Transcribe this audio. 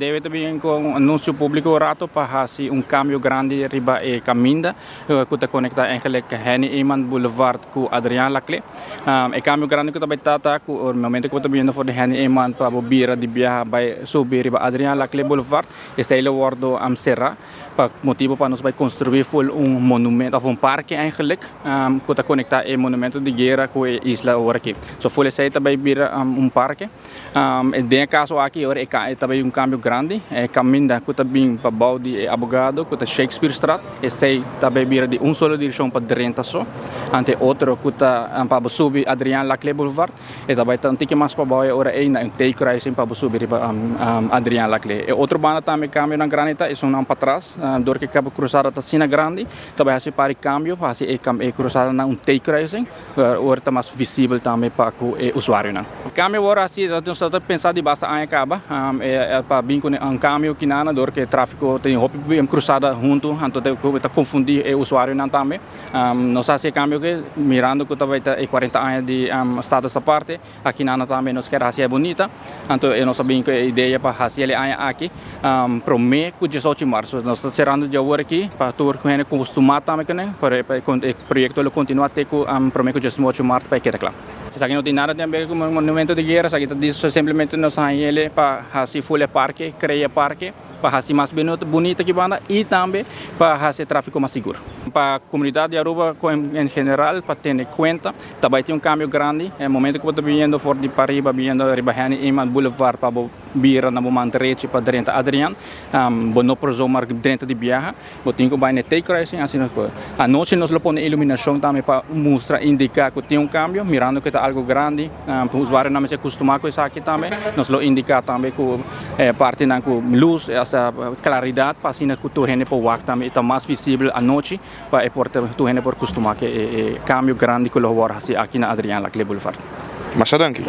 DW ta bin ku un anunsio públiko rato pa hasi un kambio grandi riba e kaminda ku ta konektá eigenlijk Henny Eman Boulevard ku Adriaan Laclé. E kambio grandi ku ta bai ta ta ku e momento ku bo ta biniendo for di Henny Eman pa bo bira di biaha bai subi riba Adriaan Laclé Boulevard esei lo wòrdu será pa motibu pa nos bai konstruí ful un monumento òf un parke eigenlijk ku ta konektá e monumento di guera ku e isla ora aki. So ful esei ta bai bira un parke. Den e kaso aki ora e ta bai un kambio grandi, e kaminda ku ta bin pa bou di e abogado ku ta Shakespearestraat, esei ta bai bira di un solo direkshon pa drenta so, anto e otro ku ta pa bo subi Adriaan Laclé Boulevard, e ta bai ta un tiki mas pa bou e ora ei na un T-kruising pa bo subi riba Adriaan Laclé. E otro banda tambe kambionan grandi ta esunnan patras, dor ku e krusada ta asina grandi, ta bai hasi par di kambio pa hasi e krusada na un T-kruising. Ora ta mas visibel tambe pa ku e usuarionan. Kambio awor hasi nos ta pensa di basta aña kaba pa bin ku un kambio kinana dor ku e trafiko tin hopi krusada huntu anto ta konfundi e usuarionan tambe. Nos a hasi e kambio aki mirando ku ta bai ta e kuarenta aña di status aparte. Akinana tambe nos kier hasi e bunita, anto e nos a bin ku e idea pa hasi el e aña aki prome ku diesocho di marzo. Nos ta serando di awor aki pa tur hende kustumá tambe kuné, pero e proyekto lo kontinuá te ku prome ku diesocho di mart pa e keda kla. Esaki no tin nada di haber ku monumento di guera, esaki ta simplemente nos a haña el pa hasi ful e parke, krea e parke. pa hasi mas bunita aki banda y tambe pa hasi e trafico mas sigur. Pa comunidad di Aruba en general pa tene cuenta ta bay tin un cambio grandi e momento cu bo ta biniendo for di pariba biniendo riba Henny Eman Boulevard pa bo bira na bo man derechi pa drenta Adriaan bo no por zomaar drenta di biaha. Bo tin ku bai na e T-kruising asina ku anochi nos lo pone iluminashon tambe pa mustra indiká ku tin un kambio mirando ku e ta algu grandi usuarionan mester kustumá ku esaki tambe nos lo indiká tambe ku e partinan ku lus asta klaridat pa asina ku tur hende por wak tambe i ta mas visibel anochi pa e por tur hende por kustumá ku e kambio grandi ku lo wòrdu hasi aki na Adriaan Laclé Boulevard. Masha danki.